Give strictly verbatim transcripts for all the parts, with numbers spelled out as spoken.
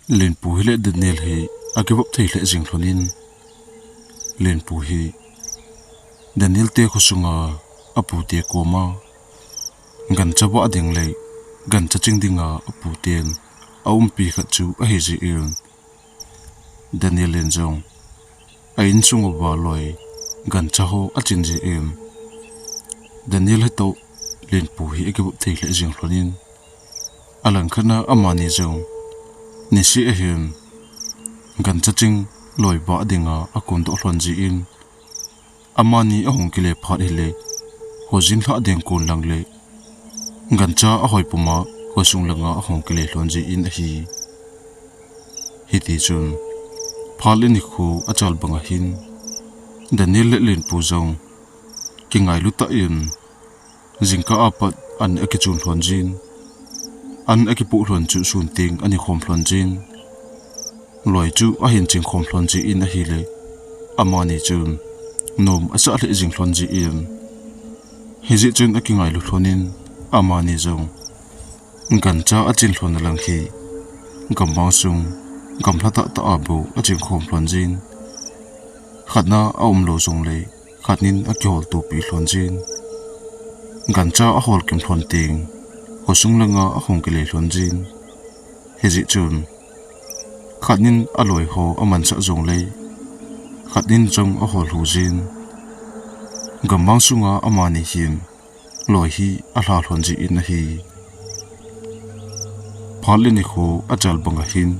Lenpu hi le Daniel hi akivop thei lheh jing lhonin, Lenpu hi Daniel te khosunga apute koma gancha vah ding le gancha ching dinga aputen aumpi khat chu ahi jeh in, Daniel in jong a insung uva loi gancha ho achin jeh in, Daniel hitoh Lenpu hi akivop thei lheh jing lhonin, alangkhat a amani jong niseh ahin gancha ching loi vah dinga akondoh lhon jeh in, amani ahung kile phat hile, khojin lhah ding kon lang le gancha ahoi puma khosung langa ahung kile lhon jeh in ahi. Hitichun, phat le nikho achal banga hin, Daniel le Lenpu jong kingailu tah in, jingkah apat an akichun lhon jin, an akipoh lhon chu sun teng ani khom lhon jin, loi chu ahin ching khom lhon jeh in ahile, amani chun nom asah lheh jing lhon jeh in, hijeh chun akingailu lhonin, amani jong gancha achin lhon alang hi, gammang sung gamla tahtah a bou aching khom lhon jin, khatna aumlou jongle khatnin akihol topi lhon jin, gancha ahol kim lhon teng khosung langa ahung kile lhon jin, hijeh chun khatnin aloi ho amansah jongle khatnin jong ahol lhu jin, gammang sunga amani hin loi hi alha lhon jeh in ahi. Phat le nikho achal banga hin,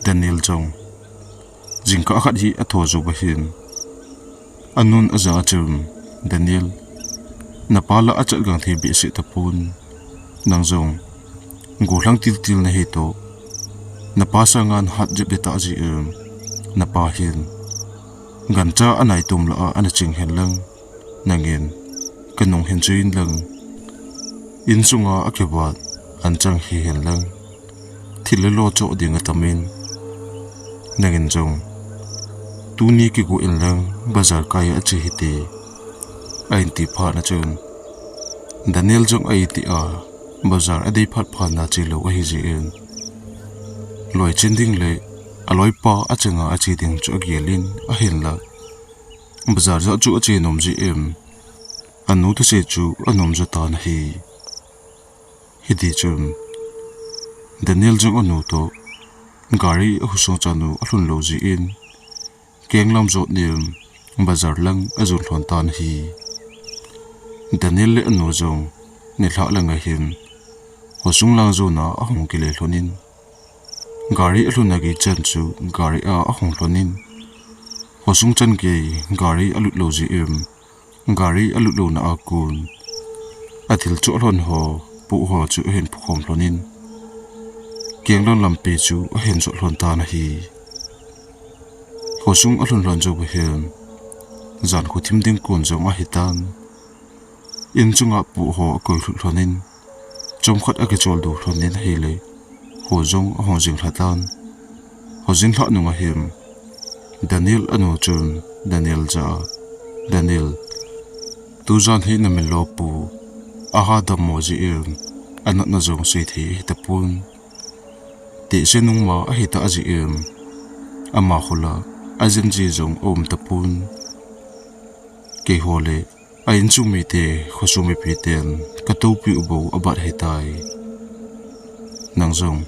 Daniel jong jingkah khat hi atho jou ahin, anun aja a chun, Daniel, napa la achat gang thei behseh tapon, nang jong gollhang tiltil nahi toh, napa sanga nahat jep ding tah jeh in, napa hin gancha anaitom lah a ana ching hen lang, nangin kanung hin chuin lang, insunga akivat anchang hi hen lang, thil le lo choh ding atamin, nangin jong tuni kigo in lang bazar kai a che hite, ahin ti phat na chun, Daniel jong aiti a, bazar adei phat phat na chelou ahi jeh in, loi chin ding le aloipa achanga ache ding chu agel in, ahinla bazar jah chu ache nom jeh in, anu thusei chu anom jo tan ahi. Hitichun, Daniel jong anu toh gari a khosung chan u alhun lou jeh in, kenglam jot nin bazar lang ajon lhon tan ahi. Daniel le anu jong nilhah langa hin khosung lang jona ahung kile lhonin, gari alhun a gei chan chu gari a ahung lhonin, khosung chan gei gari alut lou jeh in, gari alut louna a kon athil choh lhon ho, poh ho chu ahin pukhom lhonin, kenglam lampi chu ahin jot lhon tan ahi. Khosung alhun lhon jou ahin, jan khothim ding kon jong ahitan, inchunga poh ho akoi lhut lhonin, chomkhat akicholdo lhonin ahile, kho jong ahung jing lhatan. Khojin lhah nunga hin, Daniel anu chun Daniel jah a, Daniel, tujan hi namin lo pu, aha dammo jeh in anatna jong seithei ahitapon, tehse nungma ahitah jeh in, ama khola ajen ji jong aum tapon, keiho le a insung mite, khosung mipiten katoupiu bou abat ahitai. Nang jong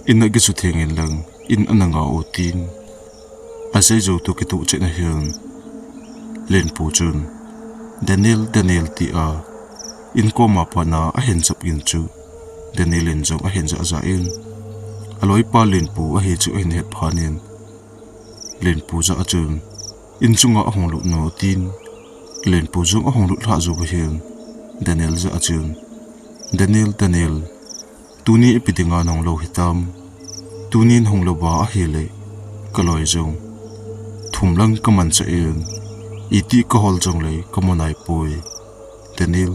in a kisutheng in lang in ana ngah o, tin asei jou toh kitoh chet na hin, Lenpu chun, Daniel, Daniel, tia in koma pat na ahin chap in chu, Daniel in jong ahin jah jah in, aloipa Lenpu ahi chu ahin het phat in, Lenpu jah a chun, inchunga ahung lut un, tin Lenpu jong ahung lut lhah jou ahin, Daniel jah a chun, Daniel, Daniel, tuni ipi dinga nahung lou hitam? Tuni nahung louva ahile, kaloi jong thum lang kamansah in, iti kahol jongle kamu naipoi. Daniel,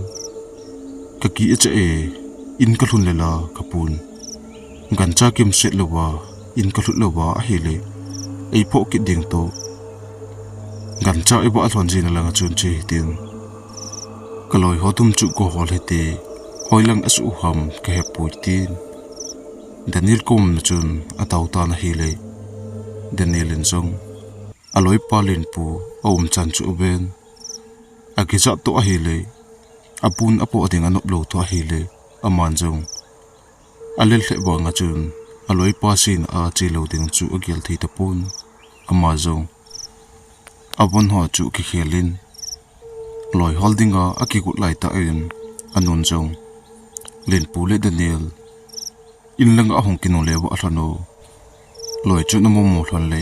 kakichat e, in kalhun le la kapun. Gancha kimset louva in kalhut louva ahile, eiphoh kit ding toh, gancha ivah lhon jing na langa chun che hitin, kaloi ho thum chu kahol hite, hoilang asuh u ham kahepoi, tin Daniel kom na chun atao tan ahile, Daniel in jong aloipa Lenpu aum chan chu aven, akijat toh ahile, apun apoh ding anop lou toh ahile, aman jong alel lheh vang a chun aloipa sina a che lou ding chu agel thei tapon, ama jong avon ho chu kikhel in, loi hol dinga akigot lai tah in, anun jong Lenpu le Daniel in langa hung kinungle vah lhon o, loi chu namu mu lhon le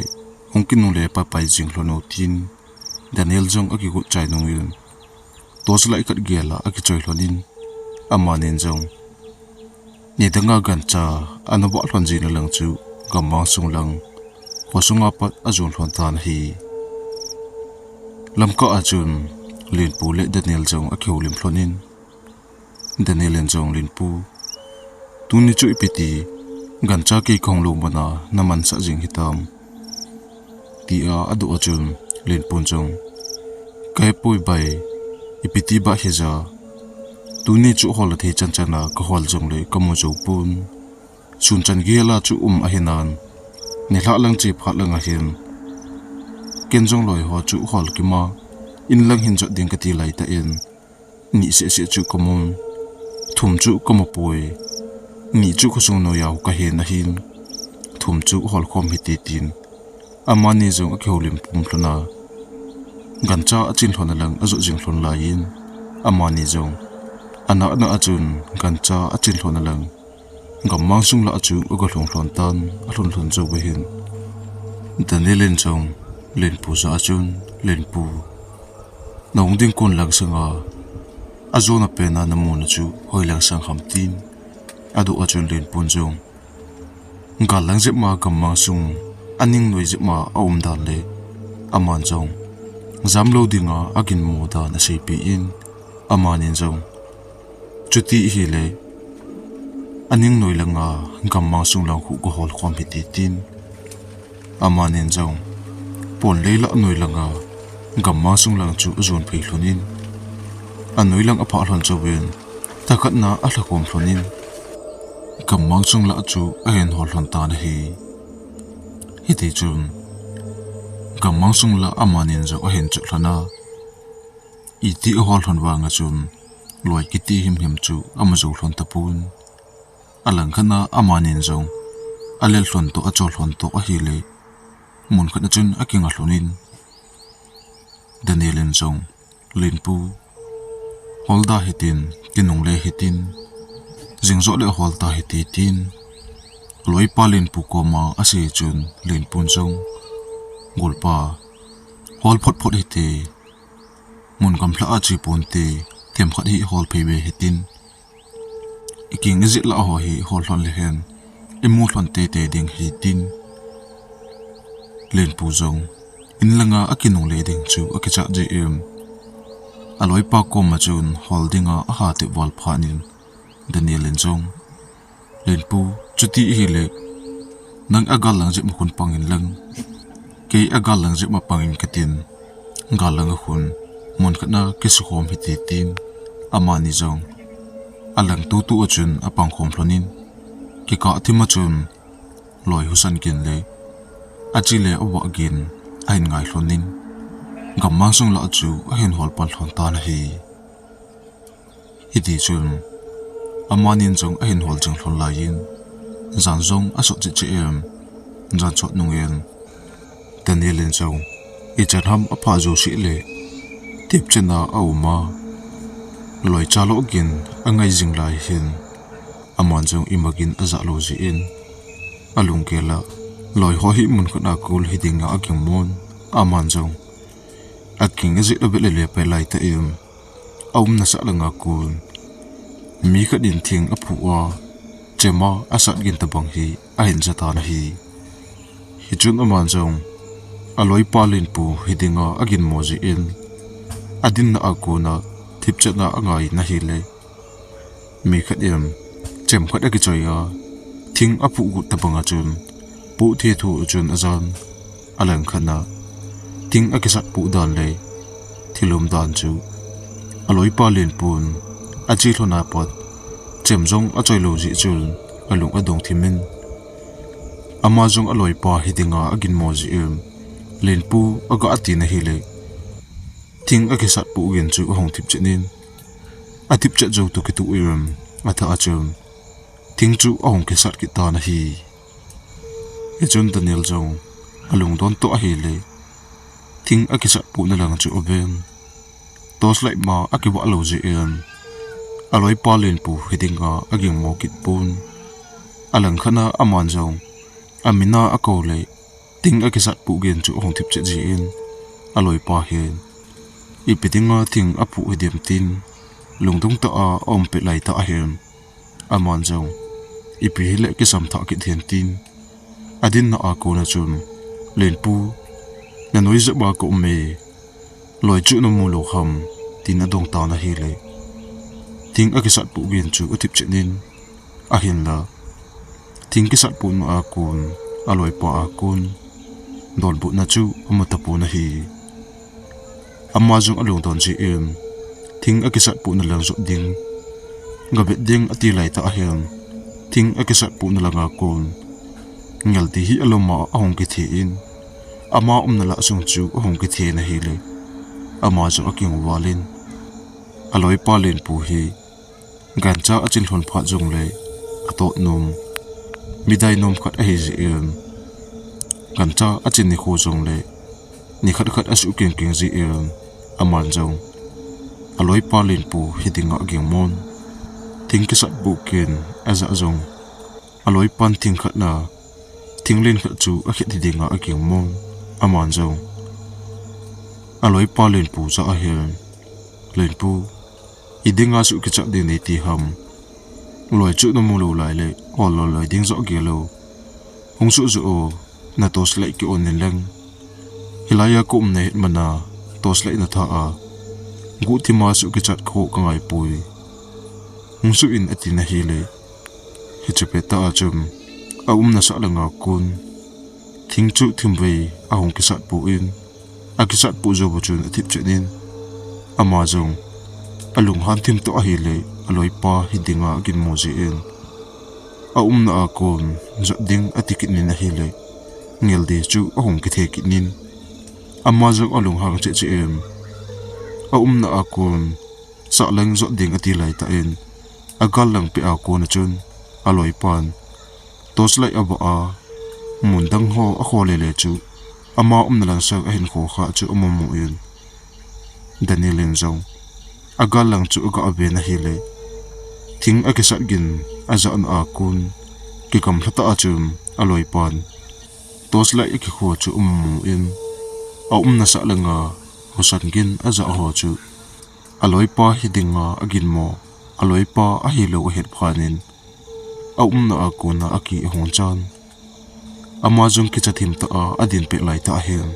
hung kinungle pai pai jing lhon o, tin Daniel jong akigot chai nung in, torch light khat gel a akichoi lhon in, amanin jong nidanga gancha ana vah lhon jing na lang chu gammang sung lang, khosunga pat ajon lhon tan ahi. Lamkah a chun Lenpu le Daniel jong akihoulim lhon in, Daniel in jong Lenpu, tuni chu ipi ti gancha kei kahung lou muna namansah jing hitam, tia adoh a chun Lenpun jong, kahepoi bai, ipi ti bah hija, tuni chu hol athei chan chan a kahol jongle kamu jou pon. Sun chan gel a chu um ahinan, nilhah lang che phat lang ahin, ken jong loi ho chu hol kima, in lang hin jot ding kati lai tah in, ni seh seh chu kamun, thum chu kamu poi, ni chu khosung noiya kahin ahin, thum chu hol khom hite, tin amani jong akihoulim pum lhon a, gancha achin lhon a lang ajot jing lhon lai in, amani jong ana ana a chun gancha achin lhon a lang gammang sung lah chu aga lhung lhon tan, alhun lhon jou ve hin. Daniel in jong Lenpu jah a chun, Lenpu, nahung ding kon lang sanga, ajona pena namu na chu hoi lang sang ham, tin adoh a chun Lenpun jong gal lang jep ma gammang sung aning noi jep ma aum dan le aman jong jam lou dinga aginmo dan aseipeh in, amanin jong, chuti ahile, aning noi langa gammang sung lang khu kahol khom hite, tin amanin jong pon lei lah noi langa gammang sung lang chu ajon phei lhon in, anoi lang aphah lhon jouvin, thakhat na alha khom lhon in, gammang sung lah chu ahin hol lhon tan ahi. Hiti chun gammang sung lah amanin jong ahin chot lhon a, iti ahol lhon vang a chun loi kiti himhim chu amu jou lhon tapon. Alangkhat na amanin jong alel lhon toh, achol lhon toh ahile, mun khat na chun akinga lhon in, Daniel in jong, Lenpu, hol da hitin, kinungle hitin, jing joh le hol ta hite, tin aloipa Lenpu koma asei chun, Lenpun jong, golpa, hol phot phot hite, mun gamlha a che ponte, themkhat hi hol phei ve hitin, iking ijet lah ho hi hol lhon le hen, imu lhon teitei ding ahi, tin Lenpu jong in langa akinungle ding chu akichat jeh in, aloipa koma chun hol dinga aha tep val phat in, Daniel in jong, Lenpu, chuti ahile, nang agal lang jep ma khun pang in lang, kei agal lang jep ma pang in katin, gal lang a khun mun khat na kisukhom hite, tin amani jong alang tutu a chun apang khom lhon in, kikah thim a chun loi husa gin le ache le avah gin ahin ngai lhon in, gammang sung lah chu ahin hol pan lhon tan ahi. Hiti chun amanin jong ahin hol jing lhon lai in, jan jong asot cheh cheh in, jan sot nung in, Daniel in jong, ichan ham aphah jouse le thipchet na aum a, loi cha lo gin angai jing lai hin, aman jong ima gin ajah lou jeh in, alunggel a loi ho hi mun khat a kul hi dinga aginmon, aman jong aking ajet avet le le pai lai tah in, aumna sah langa kon mi khat in thing aphuh a, chem a asat gin tabang hi ahin ja tan ahi. Hichun aman jong aloipa Lenpu hi dinga aginmo jeh in, adinna a kona thipchet na angai na hile, mi khat in chem khat akichoi a, thing aphuh got tabang a chun, puh the thu a chun ajan, alangkhat na thing akisat puh dan le thil um dan chu aloipa Lenpun ache lhon a pat chem jong achoi lou jeh chun alung adong thim in, Ama jong aloipa hi dinga aginmo jeh in, Lenpu aga ati na hile, thing akisat pu gin chu ahung thip chet in, athip chet jou toh kitoh in, athah a chun thing chu ahung kisat kit tan ahi. Hichun Daniel jong alungdon toh ahile, thing akisat pu na lang chu aven. Torchlight ma akivah lou jeh in, aloipa Lenpu hi dinga agingmo kit pon. Alang khat a aman jong amin a akou le, thing akisat pu gin chu ahung thip chet jeh in, aloipa hin ipi dinga thing aphu hi dem tin, lungdong tah a aum pet lai tah ahin, aman jong ipi hile kisam thah kit hen tin, adinna a kon a chun, Lenpu, nanoi jep a ka um e, loi chu namu lou ham, tin adong tan ahile, thing akisat pu gin chu athip chet in, ahinla thing kisat pu na a kon, aloipa a kon donbutna chu amu tapon ahi. Ama jong alungdon jeh in, thing akisat pu na lang jot ding, gavet ding ati lai tah ahin, thing akisat pu na lang a kon, Ngeldi hi alom a ahung kithe in, ama umna lah sung chu ahung kithe na hile, ama jong akingval in, aloipa Lenpu hi gancha achin lhon phat jongle atot nom, midai nom khat ahi jeh in, gancha achin nikho jongle nikhat khat asuh kengkeng jeh in, aman jong aloipa Lenpu hi dinga agingmon. Thing kisat pu gin ajah jong, aloipan thing khat na, thing len khat chu akhet hi dinga agingmon. Aman jong aloipa Lenpu jah ahin, Lenpu, hi dinga suh kichat ding nei ti ham? Loi chu namu lou lai le, hol loi loi ding joh gel lou. Hung suh joh o, na torchlight ki on in lang. Hilai a ka umna het man a, torchlight na thah a, guhthim a suh kichat kho ka ngai poi. Hung suh in ati na hile, hiche pet tah a chun, aumna sah lang a kon, thing chu thim vei ahung kisat pu in, akisat pu jou chun athip chet in, ama jong alunghan thim toh ahile, aloipa hi dinga aginmo jeh in, aumna a kon jot ding ati kit in ahile, Ngeldi chu ahung kithe kit in, ama jong alunghang cheh cheh in, aumna a kon sah lang jot ding ati lai tah in, agal lang peh a kon a chun, aloipan torchlight avah a, mun dang ho akho lele chu, ama umna lang sang ahin kho kha chu amu mu in, Daniel in jong agal lang chu aga ve na hile, thing akisat gin ajah na a kon, kigamla tah a chun aloipan torchlight akikho chu amu mu in, aumna sah lang a husan gin ajah ho chu, aloipa hi dinga aginmo, aloipa ahilou ahet phat in, aumna a kon a aki ahung chan. Ama jong kicha thim tah a adin peh lai tah ahin,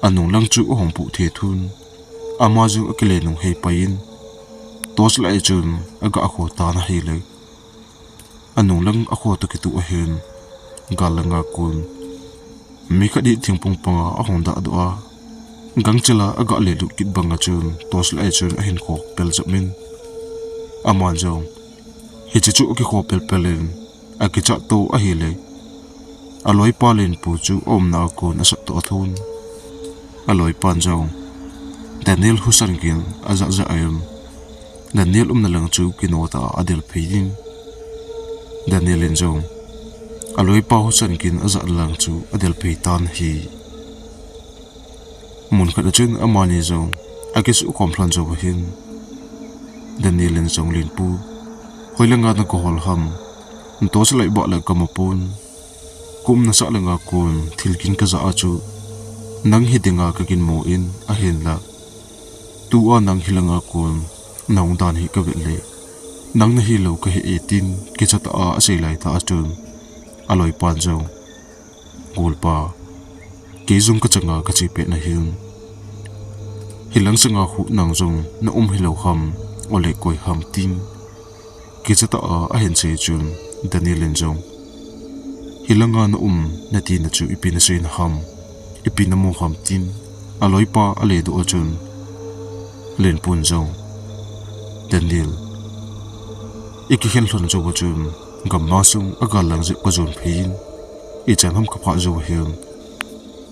anung lang chu ahung puh thethun, ama jong akile nung hei pai in, torchlight chun aga kho tan ahile, anung lang akho toh kitoh ahin, gal lang a kon mi khat hi thingphung pang a ahung dah doh a, gangchel a aga lelut kit bang a chun torchlight chun ahin kho pel jep in, aman jong hiche chu akikho pel pel in, akichat to ahile, aloipa Lenpu chu aumna a kon asat toh athon. Aloipan jong Daniel husan gin ajah jah in, Daniel umna lang chu kino tah a adel phei in, Daniel in jong aloipa husan gin ajah lang chu adel phei tan ahi. Mun khat a chun amani jong akisuh khom lhon jou ahin, Daniel in jong, Lenpu, hoilang a naka hol ham? Torchlight vah le kamu pon. Ka umna sah lang a kon thil gin kajah a chu nang hi dinga kaginmo in, ahinla tua nang hilang a kon nahung dan hi kavet le, nang nahilou kahe e, tin kicha tah a asei lai tah a chun, aloipan jong, Golpa, kei jong kachang a kache pet nahin, hilang sanga khu nang jong na um hilou ham, ole koi ham, tin kicha tah a ahin sei chun, Daniel in jong, hilang a na um nati na chu ipi nasei na ham, ipi namu ham, tin aloipa ale doh a chun, Lenpun jong, Daniel, ikikhen lhon jou a chun, gamma sung a gal lang jep kajon phei in, Ichan ham kaphah jou ahin,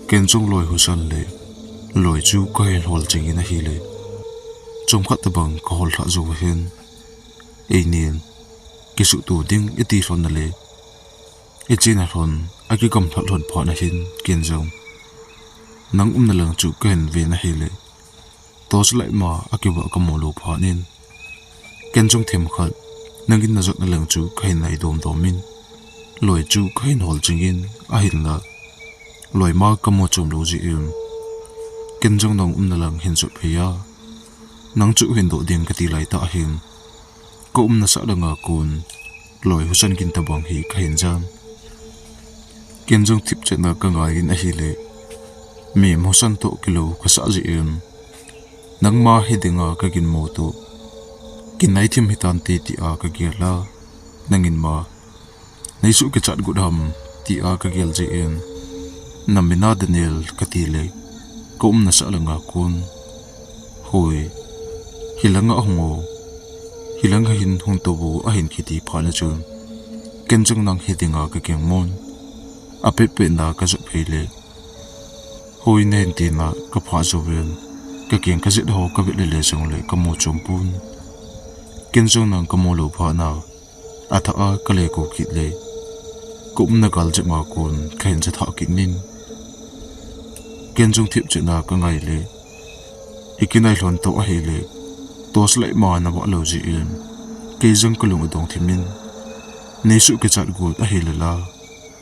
ken jong loi husan le loi chu kahin hol jingin ahile, chomkhat tobang kahol lhah jou ahin, einin kisuhto ding iti lhon nale, ichena lhon, akigamlhat lhon phat nahin, ken jong nang umna lang chu kahin ven ahile, torchlight ma akivah kamu lou phat in, ken jong themkhat nangin najotna lang chu kahin nai domdomin, loi chu kahin hol jingin, ahinla loi ma kamu chom lou jeh in, ken jong nang umna lang hin jot phei a, nang chu hin doh ding kati laitah ahin, kaumna sah langa kon loi husan gin tobang hi kahin jan. Ken jong thipchetna kangaiyin ahile, mi husan toh kilou kasah jeh in, nangma hidinga kaginmo toh, kinai thim hitante tia kagel a, nangin ma neisuh kichat got ham tia kagel jeh in, namin a Daniel katile, kaumna sah langa kon, hoi, hilanga hung o, hilanga hin hung tou o ahin kiti phat na chun, ken jong nang hidinga kagingmon, apetpetna kajot phei le, hoi nahin tina kaphah jouvin, kakeng kajet ho kavet lele jongle kamu chompon, ken jong nang kamu lou phat na, athah a kale kou kit le, kaumna gal jep ma kon kahin ja thah kit in, ken jong thipchetna kangai le, ikinai lhon toh ahile, torchlight ma navah lou jeh in, kei jong kalung adong thimin, neisuh kichat got ahile la,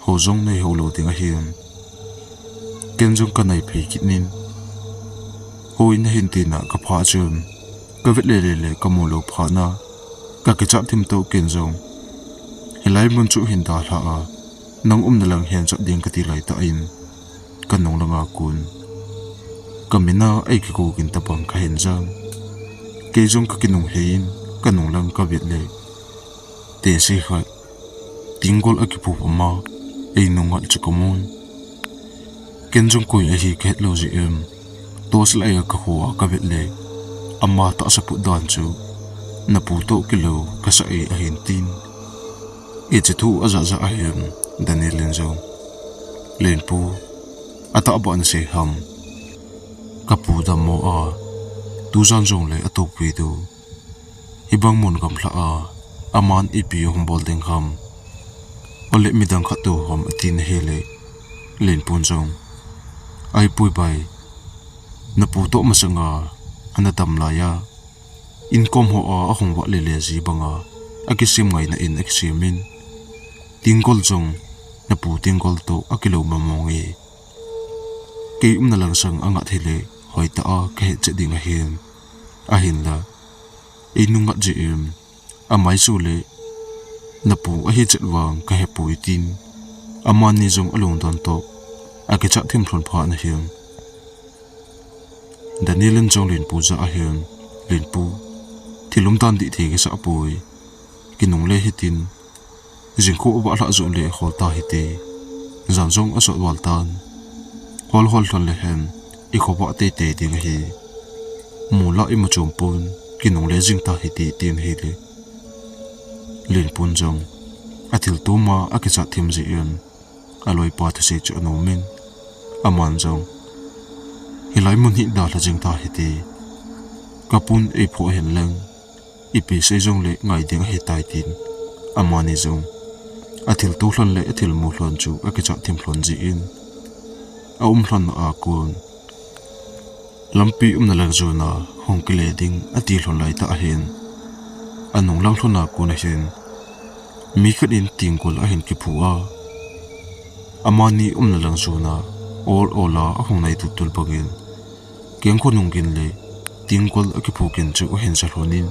hou jong neihou lou ding ahin, ken jong kanai phei kit in, hoi nahin tina kaphah chun, kavet lele le kamu lou phat na, kakichat thim toh ken jong, hilai mun chu hin dalha a, nang umna lang hin jot ding kati laitah in, kanung langa kon, kamin a eikikou gin tobang kahin jan. Kei jong kakinung heiyin, kanung lang kavet le, tesi khat, tinggol akiphu pama, einungngat chu kamun. Ken jong koi ahi kahet lou jeh in, torchlight a kakho a kavet le, ama tahsa put dan chu, napu toh kilou kasah e ahin tin. Hiche thu ajah jah ahin, Daniel in jong, Lenpu, atahbeh nasei ham, kapu dammo a, tujan jongle atoupui diu, hibang mun gamlha a, aman ipi ahung bol ding ham, ole midang khat tou ham atin ahile, Lenpun jong, ahipoi bai, napu toh masanga ana dam laiya, inkom hoa ahung vah lele ji banga, akisem ngaina in akisemin, tinggol jong, napu tinggol toh akilou mong mong e. Kei umna lang sang angat hile, hoitah a kahet chet ding ahin, ahinla, einungngat jeh in, amaisu le, napu ahi chet vang kahepoi tin, amani jong alungdon toh, akichat thim lhon phat nahin, Daniel in jong Lenpu jah ahin, Lenpu, thil umdan dih thei kisah poi, kinungle hitin, jingkah avah lhah joh le hol ta hite, jan jong asot val tan, hol hol lhon le hen, ikhovah teitei ding ahi, mu la imu chompon, kinungle jing ta hite tin ahile, Lenpun jong, athilto ma akichat thim jeh in, aloipa thusei chu anomin, aman jong, hilai mun hi dalha jing ta hite, kapun eiphoh hen lang, ipi sei jongle ngai ding ahitai tin, amani jong, athilto lhon le athilmu lhon chu akichat thim lhon jeh in, aum lhon a kon, lampi umna lang jona hung kile ding ati lhon laitah ahin, anung lang lhon a kon ahin, mi khat in tinggol ahin kiphu a, amani umna lang jona ol ol a ahung nai tultul bangin, kengkho nung gin le tinggol akiphu gin chu ahin ja lhonin,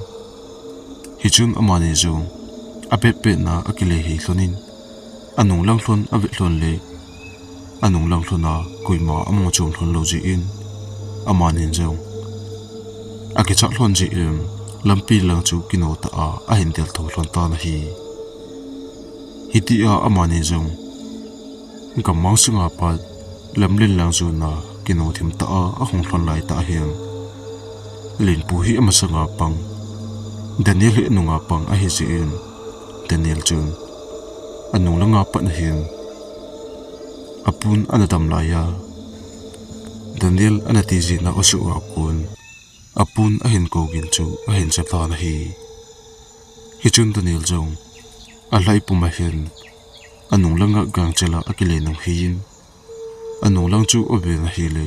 hichun amani jong apetpetna akile hei lhonin, anung lang lhon avet lhon le, anung lang lhon a koima amu chom lhon lou jeh in, amanin jong akichat lhon jeh in, lampi lang chu kino tah a ahin del tho lhon tan ahi. Hitia amani jong gammang sunga pat lamlen lang jona kino thim tah a ahung lhon laitah ahin, Lenpu hi amasanga pang, Daniel hi anunga pang ahi jeh in, Daniel chun anung langa pat ahin, Apun ana dam laiya, Daniel ana ti jeh in a asuh a kon, apun ahin kou gin chu ahin chep tan ahi. Hichun Daniel jong alhai pum a hin anung langa gangchel a akile nung hin, anung lang chu aven ahile,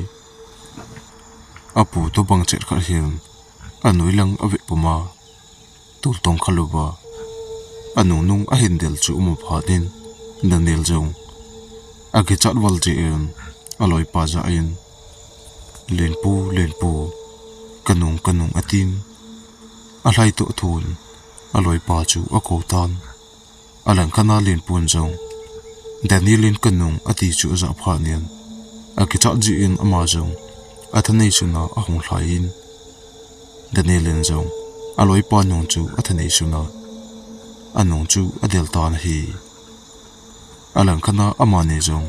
apu tobang chet khat hin anoi lang avet pum a, tol tong kha louva, anung nung ahin del chu amu phat in, Daniel jong akichat val jeh in aloipa jah in, "Lenpu, lenpu, kanung, kanung," atin, alhai toh thon aloipa chu akou tan. Alangkhat a lenpun jong, "Daniel in kanung," ati chu ajah phat in, akichat jeh in ama jong athanei sung a ahung lhai in, Daniel in jong aloipa nung chu athanei sung a, anung chu adel tan ahi. Alangkhat a amani jong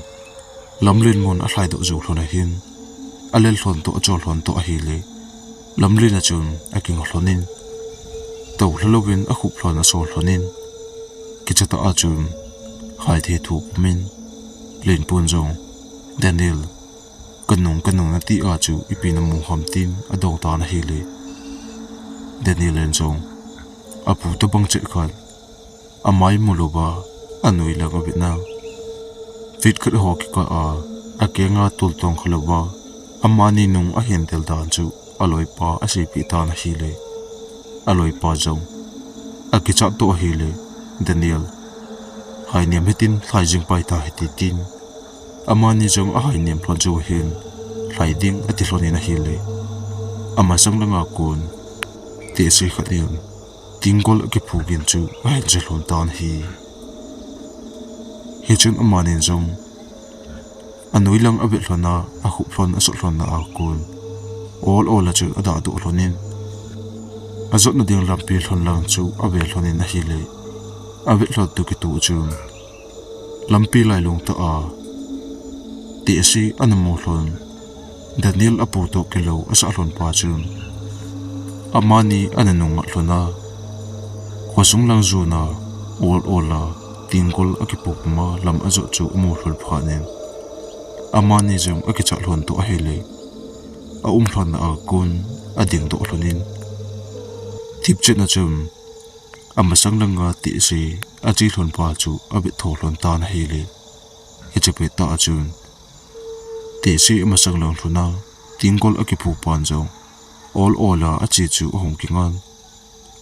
lamlen mun alhai doh jou lhon ahin, alel lhon toh achol lhon toh ahile, lamlen a chun akinga lhon in, tou lha louvin akhup lhon asol lhon in, kicha tah a chun haithe thu pum in, lenpun jong, "Daniel, kanung, kanung nati a chu ipi namu ham?" tin adong tan ahile, Daniel in jong apu tobang chet khat amai mu louva anoi lang avet na, fit khat ho kikah a, akeng a tol tong kha louva, amani nung ahin del dan chu aloipa aseipeh tan ahile, aloipa jong akichat toh ahile, "Daniel, hai niam hitin lhai jing pai ta hite," tin, amani jong ahai niam lhon jou hin, "Lhai ding," ati lhon in ahile, amasang langa kon tehse khat in tinggol akiphu gin chu ahin ja lhon tan ahi. Hichun amani jong anoi lang avet lhon a, akhup lhon asot lhon na a kon, ol ol a chun adah doh lhon in, ajotna ding lampi lhon lang chu ave lhon in ahile, avet lhon toh kitoh chun, lampi lailung tah a tehse ana mu lhon, Daniel apu toh kilou asah lhon pa chun, amani ana nung ngat lhon a, khosung lang jon a, ol ol a, tinggol akiphu pum a lam ajot chu amu lhon phat in, amani jong akichat lhon toh ahile, aum lhon na a kon ading doh lhon in, thipchet na chun amasang langa tehse ache lhon pa chu avet tho lhon tan ahile, hiche pet tah a chun, tehse amasang lang lhon a, tinggol akiphu pan jong ol ol a ache chu ahung kingan.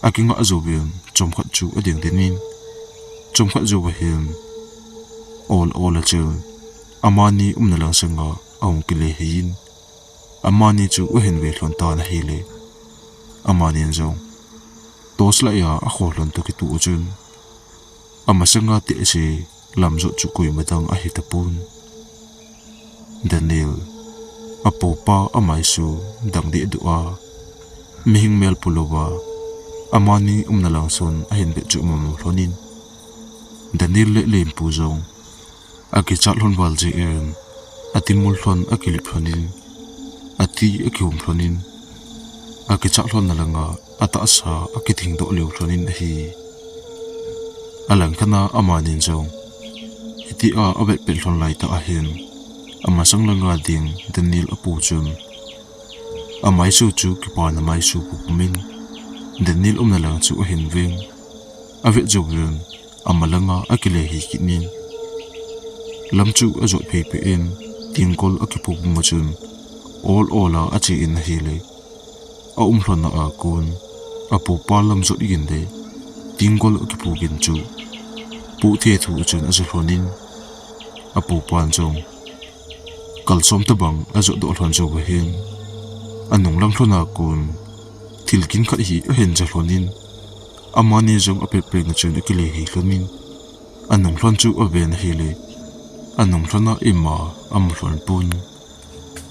Akinga jouvin chomkhat chu ading den in, chomkhat jouva hin ol ol a chun amani umna lang sanga ahung kile hei in, amani chu ahin ve lhon tan ahile, amani jong torch light a akho lhon toh kitoh chun, amasanga tehse lam jot chu koima dang ahi tapon, Daniel, apupa amaisu dang dehduh a, mihing mel pu louva, amani umna lang sun ahin vet chu amu lhon in, Daniel le lenpu jong akichat lhon val jeh in, atimul lhon akilip lhon in, ati akihum lhon in, akichat lhon na langa atahsa akithing doh lhon in ahi. Alangkhat a amani jong, hitia avet pet lhon lai tah a hin, amasang langa ding Daniel apu chun, amaisu chu kipana maisu pu pum in, Daniel umna lang chu ahin ven. Avet jouvin, amalanga akile hei kit in, lam chu ajot phei phei in, tinggol akiphu pum a chun, ol ol a ache in ahile, aum lhon na a kon, apupa lam jot gin le, tinggol akiphu gin chu, puh the thu a chun aja lhon in, apupan jong, kalsom tobang ajot doh lhon jouva hin, anung lang lhon a kon, thil ging khat hi ahin ja lhon in, amani jong apet pet na chun akile hei lhon in, anung lhon chu aven ahile, anung lhon a ima amu lhon pon,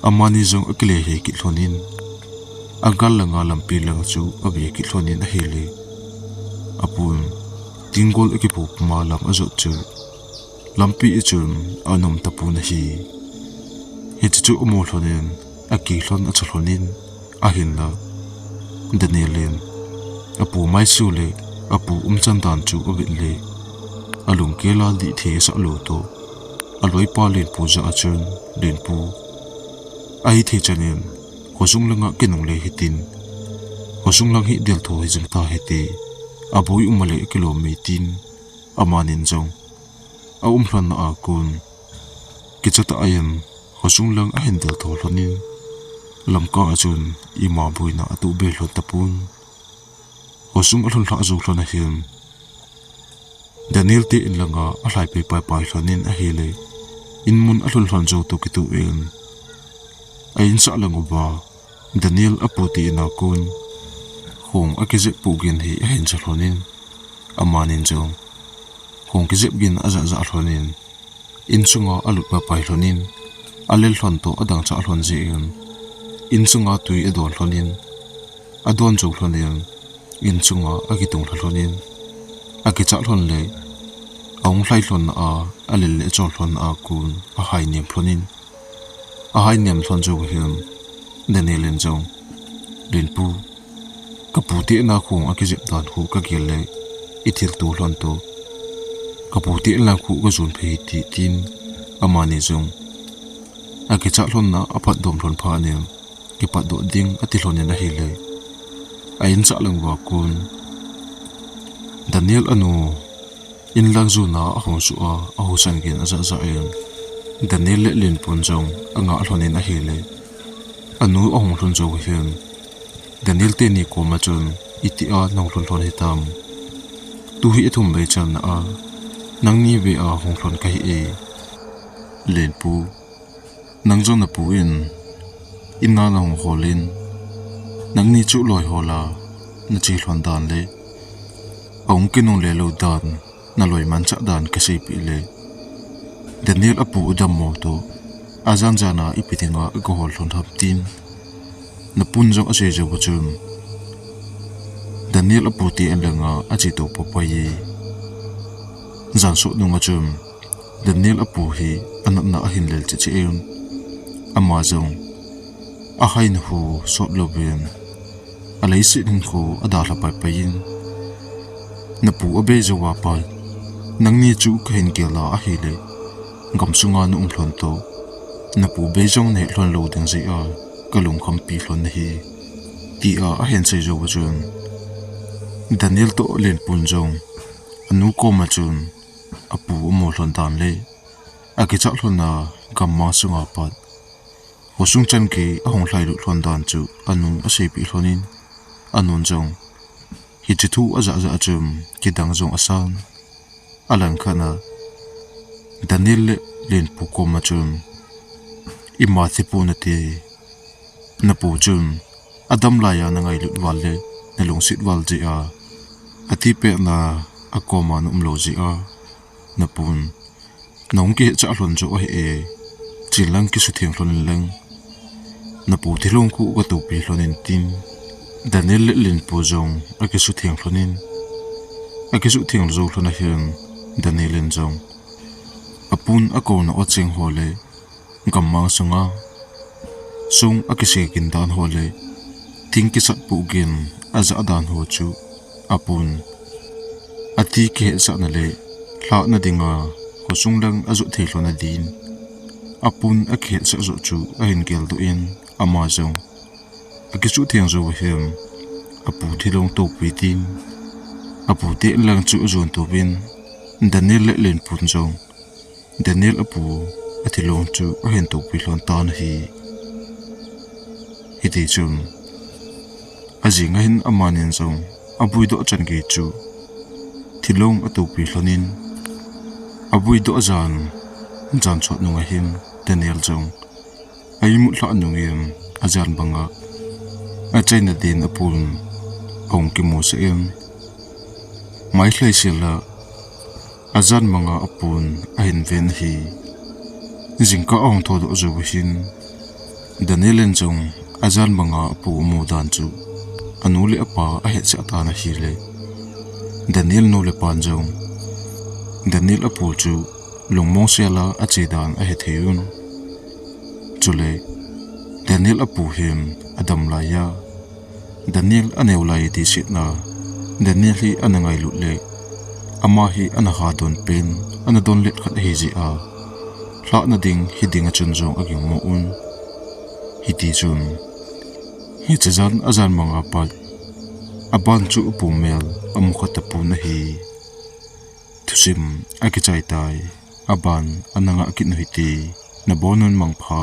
amani jong akile hei kit lhon in, agal langa lampi lang chu ave kit lhon in ahile, apun, tinggol akiphu pum a lam ajot chu, lampi a chun ana um tapon ahi. Hiche chu amu lhon in, akilhon acha lhon in, ahinla, Daniel in, apu maisu le, apu umchan dan chu avet le, alungkel a dih thei asah lou toh, Loipa Lenpu jah a chun, Lenpu, ahithei chan in, khosung langa kinungle hitin, khosung lang hi deltho hijing tahite, aboi um a le kilom e tin, amanin jong aum lhonna a kon, kicha tah in, khosung lang ahin deltho lhon in, lamkang a chun ima boina atoh be lhon tapon. Khosung alhun lhah jou lhon ahin, Daniel te in langa alhai pei paipai lhon in ahile, inmun alhun lhon jou toh kitoh in, a insah lang uva Daniel apu te in a kon khong akijep pohgin hi ahin ja lhon in, amanin jong khong kijep gin ajah jah lhon in, insunga alut paipai lhon in, alel lhon toh adangchah lhon jeh in, insunga twi adon lhon in, adon jou lhon in, insunga akitung lha lhon in, akichah lhon le ahung lhai lhonna a, alel le achol lhonna a kon ahai nem lhon in, ahai nem lhon jou hin, Daniel in jong, Lenpu, kapu te in a khong akijep dan khu kagel le, ithilto lhon toh, kapu te in lang khu kajon phei hite tin, amani jong akichah lhonna aphatdom lhon phat in, kipatdoh ding ati lhon in ahile, a insah lang uva kon, Daniel anu, inlang jona ahung suh a, ahusan gin ajah jah in, Daniel le Lenpun jong angah lhon in ahile, anu ahung lhun jou hin, Daniel teni koma chun, itia nahung lhun lhon hitam? Tu hi athum vei channa a, nangni vei a hung lhon kahi e. Lenpu, nang jong napu in, in a nahung hol in, nangni chu loi hol a nache lhon dan le ahung kinungle lou dan, naloi manchah dan kaseipeh le, Daniel apu adammo toh, ajan jan a ipi dinga gahol lhon ham tin, napun jong asei jou a chun, Daniel apu te in langa ache to papai e. Jan sot nunga chun, Daniel apu hi anatna ahin lel cheh cheh in, ama jong ahaina hu sot louvin, aleiset hinkho adalha paipai in, napu abei jouva pat, nangni chu kahin gel a ahile, gamsunga naum lhon toh, napu bei jong nahet lhon lou ding jeh a kalungkhampi lhon nahi, tia ahin sei jou a chun, Daniel toh Lenpun jong anu koma chun apu amu lhon dan le akichat lhon a gammang sunga pat khosung chan gei ahung lhailut lhon dan chu anun aseipeh lhon in, anun jong hiche thu ajah jah a chun kidang jong asan. Alangkhat a Daniel le Lenpu koma chun, ima thi pon nate, napu chun adam laiya nangailut val le nalungset val jeh a, ati petna a koma naum lou jeh a, napun nahung kihetsah lhon joh ahi e, chin lang kisutheng lhon in lang, napu thilong khu katopi lhon in tin, Daniel le Lenpu jong akisutheng lhon in, akisutheng jou lhon ahin, Daniel in jong apun akouna ocheng ho le, gammang sunga song akise gin dan ho le, thing kisat poh gin ajah dan ho chu apun ati kihetsahna le lhahna dinga khosung lang ajot thei lhon adin, apun akihetsah joh chu ahin geldoh in, ama jong akisutheng jou ahin, apu thilong topi tin, apu te in lang chu ajon touvin, Daniel le Lenpun jong Daniel apu athilong chu ahin topi lhon tan ahi. Hitichun ajing ahin amanin jong abuidoh chan gei chu thilong atopi lhon in, abuidoh jan, jan chot nung ahin Daniel jong a imut lhah nungin ajan banga achaina din apun ahung kimusah in, mailhai sela ajan banga apun ahin ven ahi. Jingkah ahung thodoh jou ahin, Daniel in jong ajan banga apu amu dan chu anu le apa ahetsah tan ahile, Daniel nu le pan jong Daniel apu chu lungmong sela ache dan ahethei un. Chule Daniel apu hin adam laiya, Daniel aneo lai tisetna, Daniel hi ana ngailut le ama hi ana hadon pen, ana donlet khat ahi jeh a, tahna ding hiding a chun jong agingmo un. Hiti chun, hiche jan ajan manga pat, aban chu upumel amu kha tapon ahi. Thusim akichai tai, aban ana ngah kit u hite, nabonun mangpha.